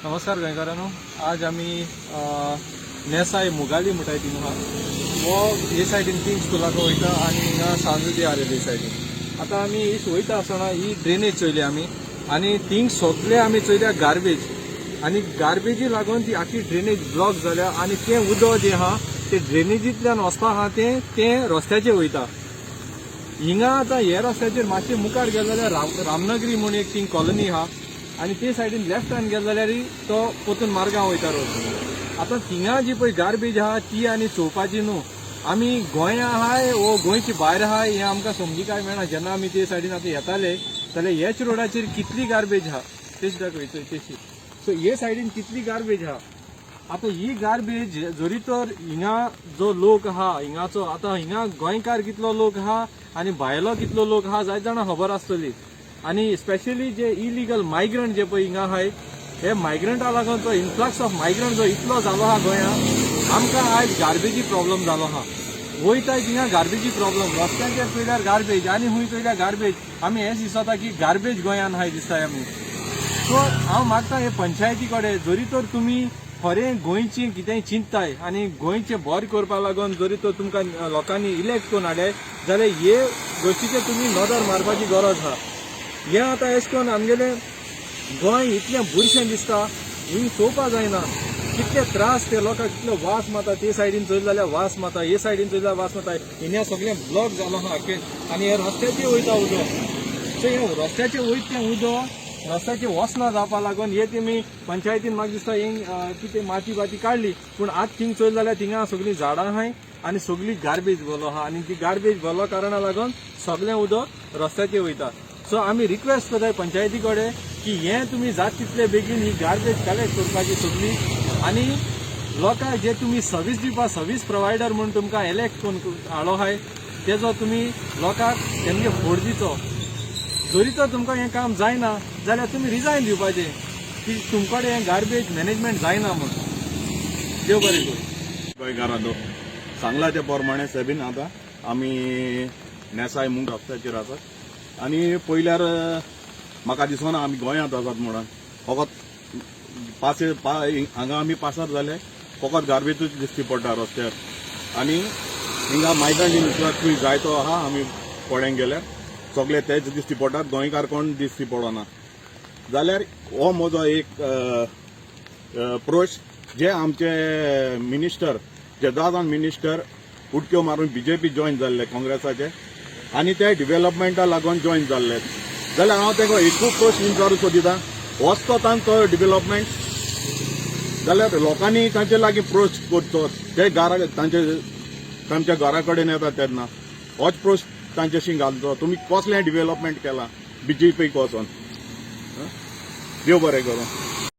नमस्कार गोंयकारांनो, आज आमी नेसाय मुगाली म्हणटाय थिंगा आहा. हो हे सायडीन किंग स्कुलाक वयता आनी हिंगा सांजुदी आहा हे सायडीन. आतां आमी ही वयता आसतना ही ड्रेनेज चोयली आमी आनी थिंग सगळे आमी चोयल्या गार्बेज आनी गार्बेजी लागून ती आखी ड्रेनेज ब्लॉक जाल्या आनी तें उदक जें आहा तें ड्रेनेजींतल्यान वचपा आहा, तें तें रस्त्याचेर वयता. हिंगा आतां हे रस्त्याचेर मातशें मुखार गेले जाल्यार रामनगरी म्हूण एक थिंग कॉलनी आहा आनी ते सायडीन लेफ्टान गेले जाल्यार तो परतून मारगांव वयता रोड. आतां थिंगा जी पळय गार्बेज आहा ती आनी चोवपाची न्हू. आमी गोंया आहाय वो गोंयचे भायर आहाय हें आमकां समजिकाय मेळना. जेन्ना आमी ते सायडीन आतां येताले जाल्यार हेच रोडाचेर कितली गार्बेज आहा तेच दाखय तेशी. सो हे सायडीन कितली गार्बेज आहा. आतां ही गार्बेज जरी तर हिंगा जो लोक आहा हिंगाचो, आतां हिंगा गोंयकार कितलो लोक आहा आनी भायलो कितलो लोक आहा जायते जाणां खबर आसतली. आनी स्पेशली जे इलिगल मायग्रंट जे पळय हिंगा आहाय, हे मायग्रंटा लागून तो इन्फ्लक्स ऑफ मायग्रंट जो इतलो जालो आहा गोंयांत, आमकां आयज गार्बेजी प्रॉब्लम जालो आहा. वयताय थिंगा गार्बेजी प्रॉब्लम, रस्त्यांचेर चोयल्यार गार्बेज आनी खूंय चोयल्यार गार्बेज. आमी हें दिसता की गार्बेज गोंयान आहाय दिसताय आमी. सो हांव मागता हे पंचायती कडेन, जरी तर तुमी खरें गोंयचें कितेंय चिंतताय आनी गोंयचें बरें करपा लागून जरी तर तुमकां लोकांनी इलेक्ट करून हाडले जाल्यार हे गोश्टीचेर तुमी नदर मारपाची गरज आहा. हें आतां एशें करून आमगेलें गोंय इतलें बुरशें दिसता, ही चोवपा जायना. कितले त्रास ते लोकांक, कितलो वास मारता. ते सायडीन चोयले जाल्यार वास मारता, हे सायडीन चोयले जाल्यार वास मारता. हिंगा सगळें ब्लॉक जालो आहा आख्खें आनी हे रस्त्याचेर वयता उदक. सो हे रस्त्याचेर वयता तें उदक रस्त्याचेर वचना जावपा लागून हे तेमी पंचायतीन म्हाका दिसता हिंग कितें माती बाती काडली, पूण आतां थिंग चोयले जाल्यार थिंगा सगळीं झाडां आहाय आनी सगळी गार्बेज भरलो आहा आनी ती गार्बेज भरलो कारणा लागून सगळें उदक रस्त्याचेर वयता. सो आमी रिक्वेस्ट करताय पंचायती कडेन की हें तुमी जात तितले बेगीन ही गार्बेज कलेक्ट करपाची सगळी आनी लोकांक जे तुमी सर्वीस दिवपा, सर्वीस प्रोवायडर म्हूण तुमकां एलेक्ट करून हाडलो आहाय, तेजो तुमी लोकांक तेमगे फोड दिचो. जरी तर तुमकां हें काम जायना जाल्यार तुमी रिजायन दिवपाचें की तुमकडे हें गार्बेज मॅनेजमेंट जायना म्हूण. देव बरें करूं. गोंयकारांनो, सांगला त्या प्रमाणे सेबीन आतां आमी नेसाय मूग रस्त्याचेर आसात आनी पयल्यार म्हाका दिसना आमी गोंयांत आसात म्हणून. फकत पासे हांगा आमी पासार जाले, फकत गार्बेजूच दिसती पडटा रस्त्यार. आनी हिंगा मायग्रंट इन्फ्लक्सूय जायतो आहा. आमी पळोवंक गेल्यार सगळे तेच दिसती पडटात, गोंयकार कोण दिसती पडना. जाल्यार हो म्हजो एक प्रश्न, जे आमचे मिनिस्टर, जे जाण मिनिस्टर उडक्यो मारून बीजेपी जॉयन जाल्ले काँग्रेसाचे आनी ते डिव्हलपमेंटा लागून जॉयन जाल्ले, जाल्यार हांव ताका एकूच प्रश्न विचारूंक सोदिता, होच तो तांचो डिव्हलपमेंट? जाल्यार लोकांनी तांचे लागीं प्रश्न करचो. ते घरा तांचे तांच्या घरा कडेन येता तेन्ना होच प्रश्न तांच्याशी घालचो, तुमी कसलें डिव्हलपमेंट केलां बीजेपीक वचोन? देव बरें करूं.